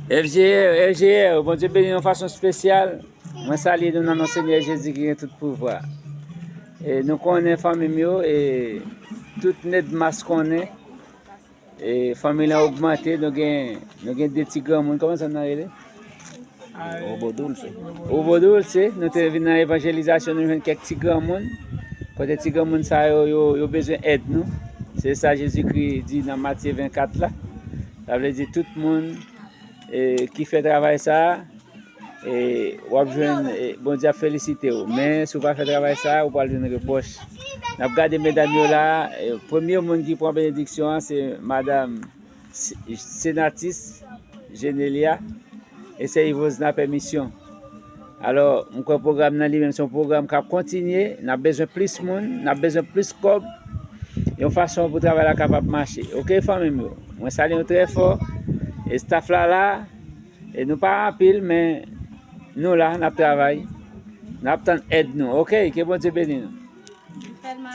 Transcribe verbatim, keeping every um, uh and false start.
F G R, F G R, Bondye beni nou yon fason espesyal. Mwen salye nou nan non Senyè Jezi ki gen tout pouvwa. E nou konnen fanmi m yo, e tout Nedmas konnen. E fanmi lan ogmante, nou gen, nou gen de ti granmoun, kòman zòn nan rele? Obo Dulce. Obo Dulce, nou te vin nan evanjelizasyon, nou jwenn kèk ti granmoun. Kote ti granmoun sa yo, yo, yo bezwen èd nou. Se sa Jezikri di nan Matye vennkat la. Sa vle di tout moun, e, ki fè travay sa a, e, w ap jwenn, e, Bondye ap felisite w. Men, si w pa fè travay sa a, ou pral jwenn repwòch. N ap gade medam yo la. E, premye moun ki pran benediksyon an, se madanm Se-, Senatis Genelia. E se Yvosna Pèmisyon. Alò, m kwè pwogram nan li menm se yon pwogram k ap kontinye. N ap bezwen plis moun, n ap bezwen plis kòb, yon fason pou travay la kapab mache. Oke, fanmi m yo? Mwen salye nou trè fò. E staff la la, e nou pa anpil, men nou la, n ap travay. N ap tann èd nou. Oke, ke Bondye beni nou.